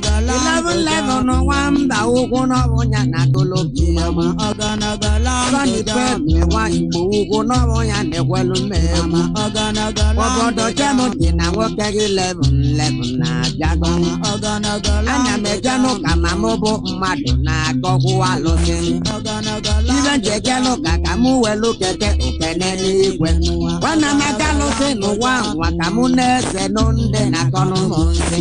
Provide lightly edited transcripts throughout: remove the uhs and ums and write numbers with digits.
11 nwamba ụkwụ n'ọbụ ya na kolobia Sọni Pep nwa Igbo ugwu n'ọbụ ya na-ekwelu mmegbu obodo chem dị na nwoke gị 11 na-abịago. Ana m eje n'ụka ma mụ bụ mmadụ na-agọkwu alụsị ibe nji eje n'ụka ka mụ welu keke okene n'igwe nwanna m aga alụsị n'ụwa nwa ka mụ na-ese nụ ndị na-akọ n'ụmụ nsị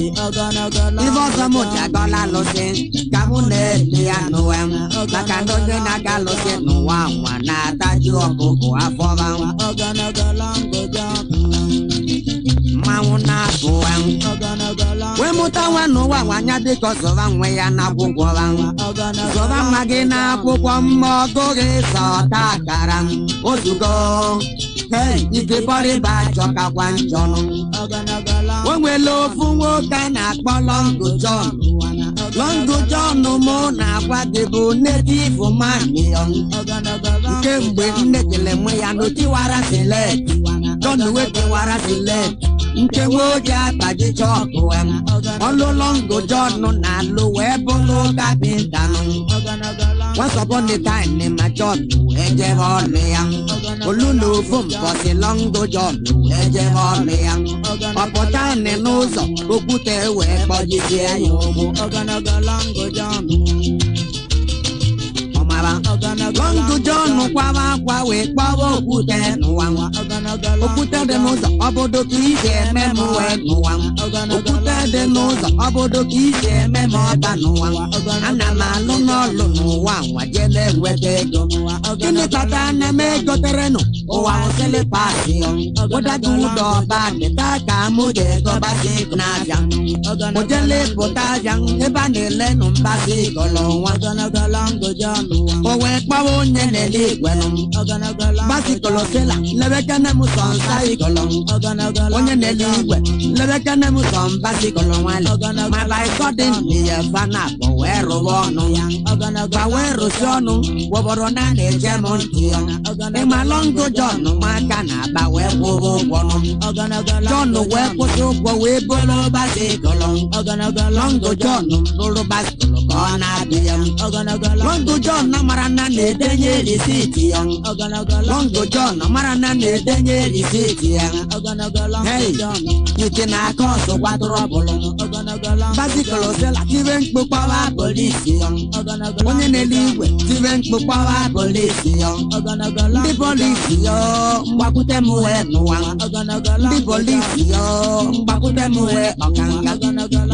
ife ọzọ m ji agọla alụsị ka mụ na-ete ya n'ụwa m maka na onye na-aga alụsị n'ụwa nwa na-ataji ọkụkọ afọ mmanwụ na-apụ wee mụta nwa n'ụwa nwanya dịka ọzọba nwe ya n'akwụkwọ zọba nwa gị n'akwụkwọ mma ọgụghị sọta akara ozugo. Hey, ike bọrịba achọkakwa njọnụ. O nwere ofu nwoke a na-akpọ Longo John. Longo John mụ na-agwa gị bụ native man ya. Nke mgbe nne kele nwe ya n'otiwara silet John wee tiwara silet nke nwe oji akpaji chọkụ ọlụ Longo John na-alụ wee bụrụ kapịnta. Once upon a time ma John wee jebe ọlụ ya olu na ofu mbọsị Longo John wee jebe ọlụ ya ọpụta nị n'ụzọ okwute wee kpọjisie ya ụkwụ ọmara Longo John kwaba akwa wee kpọwa okwute n'ụwa okwute dị n'ụzọ obodo ka isi eme m wee n'ụwa okwute dị n'ụzọ obodo ka isi eme m ọba n'ụwa ana m alụ n'ọlụ n'ụwa nwa jee na-enweta ego gịnị kpata na m egoterenụ ụwa osele paasị ụdaga ụdọ ọba dịta ka mụ ga-egobasi na-abịa ojele pụta abịa ebe a na-elenụ mbasi gọlọ nwa o wee kpọwa onye na-ele igwenụ basikọlọ sela lebekene m sọ nsa igọlọ onye na-ele igwe lebekene m sọ mbasikọlọ nwale ma by sudden ya fa na-akpọ wee rụwa ọnụ gba wee rụsi ọnụ wọbọrọ na na-eche m ntị ya ịma Longo John nwaka na-aba wee kwụrụ ụgwọ John wee kwụsị ụgwọ wee bụrụ basikọlọ Longo John bụrụ basikọlọ ka ọ na-abịa ya Longo John mara na na-edenye risiti ya Longo John mara na na-edenye risiti ya. Hey, ike na-aka ọsọ kwadoro ọbụlụ basikọlọ sela tibe mkpu kpọwa polisi ya onye na-ele igwe tibe mkpu kpọwa polisi ya ndị polisi ya mgbakwute m wee n'ụwa ndị polisi ya mgbakwute m wee ọkanga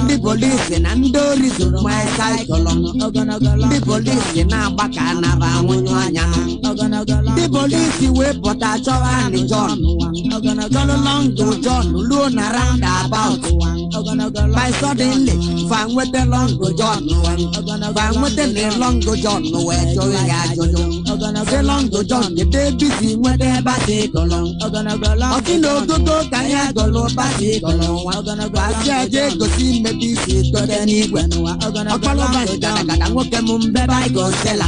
ndị polisi na ndị ori zuru my saịkọlọ ndị polisi na-agba ka anaba anwụnyụ anya ndị polisi wee pụta chọwa anị John John Longo John luo na roundabout by suddenly fa nweta Longo John fa nweta na Longo John wee jụrụ ya ajụjụ sị Longo John kedu ebe isi nweta basikọlọ ọsị na ogogo ka ya gọlụ basikọlọ nwa gbasi aja egosi mmebi isi tote n'igwe ọkpọlọba gadagada nwoke m mbe baikosela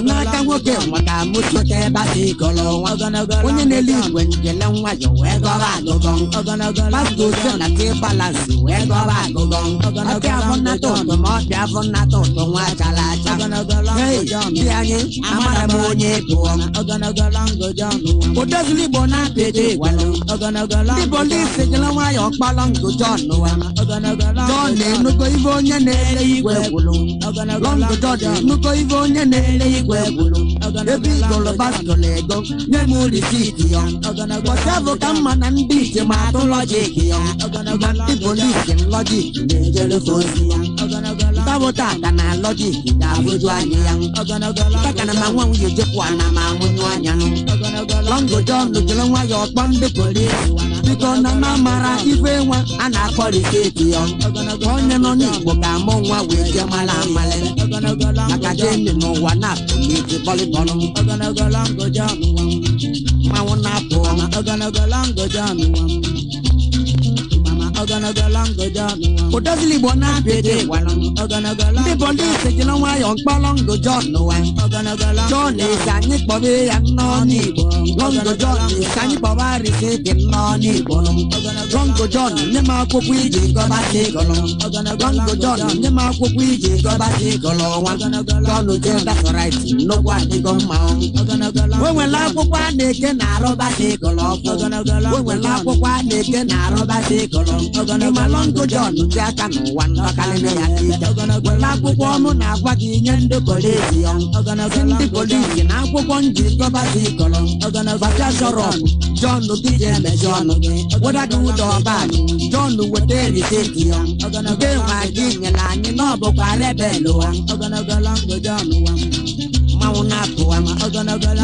n'aka nwoke nwa ka mụ tote basikọlọ nwa onye na-ele igwe njele nwayọ wee gọba agụgọ basikọse na ti balansi wee gọba agụgọ ọbịa afọ nnata ụtụ ma ọbịa afọ nnata ụtụ nwa chala acha. Hey, ndị anyị amara m onye pụọ odozili Igbo na-apịta igwelụ ndị polisi jere nwayọ kpọ Longo John nwa John enugo ife onye na-ele igwe gwụlụ Longo John enugo ife onye na-ele igwe gwụlụ ebe igolo basikọlọ ego nye m risiti ya bọsị ka mma na ndị iche ma atụ lọjik ya ma ndị polisi lọjik na-ejere ozi ya ntabụ tata na lọjik ga-abụju anya ya ntaka na ma nwa nwunye jepụ ana ma anwụnyụ anya Longo John jere nwayọọ kpọ ndị polisi biko na ma mara ife nwa a na-akpọ risiti ya onye nọ n'Igbo ka mụ nwa wee jee mara amalị maka jeni n'ụwa na-apụ n'iji bọlịbọlụ mmanwụ na-apụ Odozili Igbo na mpete gwara m. Ndị polisi jiri nwayọọ mkpọ Longo John nwa. John esi anyị kpọbe ya nnọọ n'Igbo. Longo John esi anyị kpọba risiti nnọọ n'Igbo. Longo John nye m akwụkwọ iji gọba chigọlọ. Longo John nye m akwụkwọ iji gọba chigọlọ nwa. John jee dasọrait nnukwu adịgo mma. O nwere akwụkwọ a na-eke na arụba chigọlọ ọfụ. O nwere akwụkwọ a na-eke na arụba chigọlọ. Ịma Longo John ji aka n'ụwa ndọkalịrị ya n'ike. Were akwụkwọ ọmụ na-agwa gị nye ndị polisi ya. Si ndị polisi na akwụkwọ njikọba chigọlọ. Bata shọrọp John gị ji emechi ọnụ gị. Weda gị ụdọ ọbad John weta risiti ya. Nke nwa gị nyere anyị na ọ bụkwa rebel wa. Mmanwụ na-apụwa.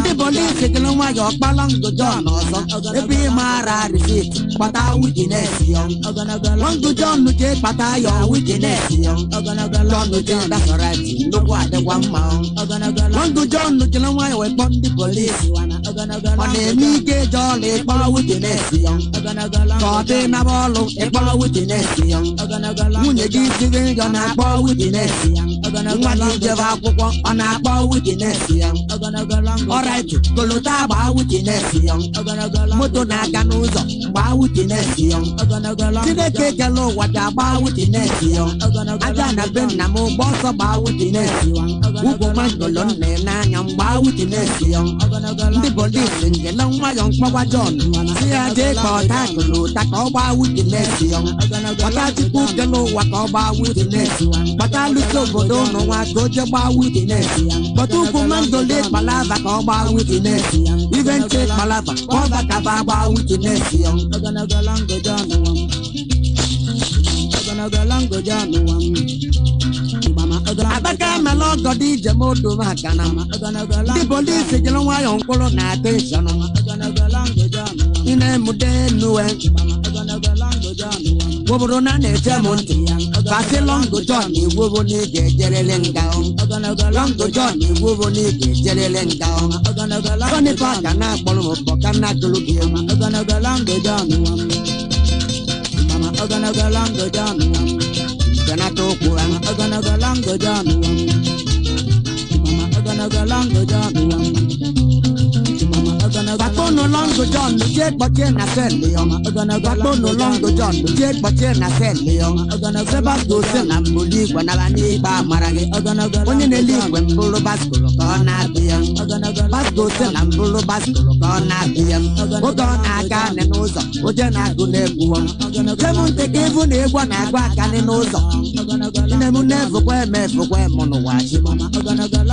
Ndị polisi jiri nwayọọ kpa Longo John ọzọ. Ebe ị maara risiti kpata witines ya. Longo John jee kpata ya witines ya. John jee dasọrati nnukwu adịkwa mma. Longo John jiri nwayọọ wee kpọọ ndị polisi. Ọ na-eme ike eje ọlụ ịkpọ witines ya. Ka ọ dị naba ọlụ ịkpọ witines ya. Nwunye gị siri nri ọ na-akpọ witines ya. Nwa gị jebe akwụkwọ ọ na-akpọ witines ya. Ọrait kolota gbaa witines ya. Moto na-aga n'ụzọ gbaa witines ya. Chineke kele ụwa bịa gbaa witines ya. Aja na be nna m gba ọsọ gbaa witines ya. Ugwu mangolo nna n'anya m gbaa witines ya. Ndị polisi njele nwayọọ mkpọgwa John si ya jee ka ọta kolota ka ọ gbaa witines ya. Kpọta Chukwu kele ụwa ka ọ gbaa witines. Kpọta alụsị obodo ụnụ nwa ka o jee gbaa witines. Kpọta ukwu mangolo ịkpalava ka ọ gbaa witines. Ibe nche ịkpalava ka ọ bakaba gbaa witines ya. Abaka mela ọgọdọ ije m odo m aka na m. Ndị polisi jiri nwayọọ mkpụrụ na atensọn m. Ị na-emude enuwe. Obodo na na-eche m ntị. Fasị Longo John igwubo na ị ga-ejerele nga. Longo John igwubo na ị ga-ejerele nga. Tony Parker na-akpọrọ m ụbọ ka nna gụrụ gị egwu. Benata okwu ha. Bakponu Longo John jee kpọchie na selụ ya. Bakponu Longo John jee kpọchie na selụ ya. Sebago si na mbuli igwe nara n'ikpe amara gị. Onye na-ele igwe mbụrụ baskụlụ ka ọ na-abịa ya. Basko si na mbụrụ baskụlụ ka ọ na-abịa ya. Oge ọ na-aga anị n'ụzọ, oje na-agụ n'egwu. Chem ntị ka ịbụ na egwu na-agụ akanị n'ụzọ. Nne m na-efukwa eme efukwa eme n'ụwa chi.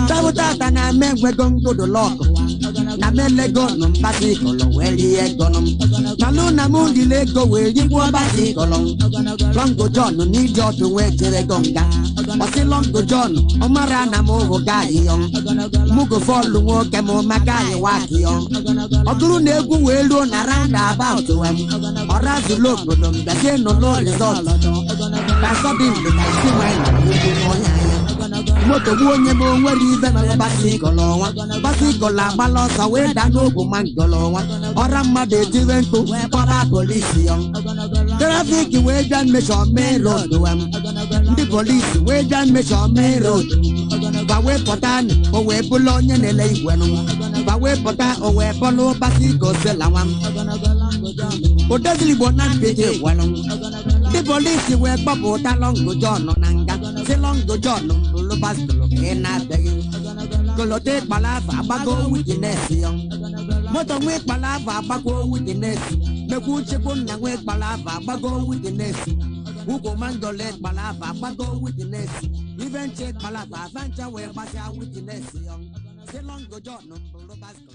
Tabụtata na eme enwego ngodo lọkụ. Na melego nụ mbasikọlọ wee rie ego nụ. Malụ na mụ lile ego wee rigbuo basikọlọ. Longo John n'ije ọdụ wee jere ego nga. Ọsị Longo John ọ mara na mụ bụ gaayị yọ. Mụ go fọlụ nwoke mụ maka anyị waki yọ. Ọ bụrụ na egwu wee ruo na round about wem. Ọ razụlụ obodo m bịazie nọ n'o rizọt. Ka sọdịn dị ka isi nwanyị ugwu n'ọhịa ya. Moto gbuo onye ma o nwere ibe mere basikọlọ nwa. Basikọlọ agbala ọsọ wee daa n'ogwu mangọlọ nwa. Ọra mmadụ etire mkpu kpọba polisi ya. Trafiki wee bịa mmechọ main road wem. Ndị polisi wee bịa mmechọ main road. Ba wee pụta nị, o wee bụlụ onye na-ele igwe nụ. Ba wee pụta o wee bụlụ basiko sela nwa. Odozili Igbo na mpete gwalụ. Ndị polisi wee kpọpụta Longo John na nga. Si Longo John mbụlụ basikọlụ ka ị na-abịaghị. Kolote ịkpalava agbago witines ya. Moto nwa ịkpalava agbago witines. Mekwu chekwu nna nwa ịkpalava agbago witines. Ugwu mangolo ịkpalava agbago witines. Ibe nche ịkpalava afa ncha wee gbasịa witines ya. Si Longo John mbụlụ basikọlụ.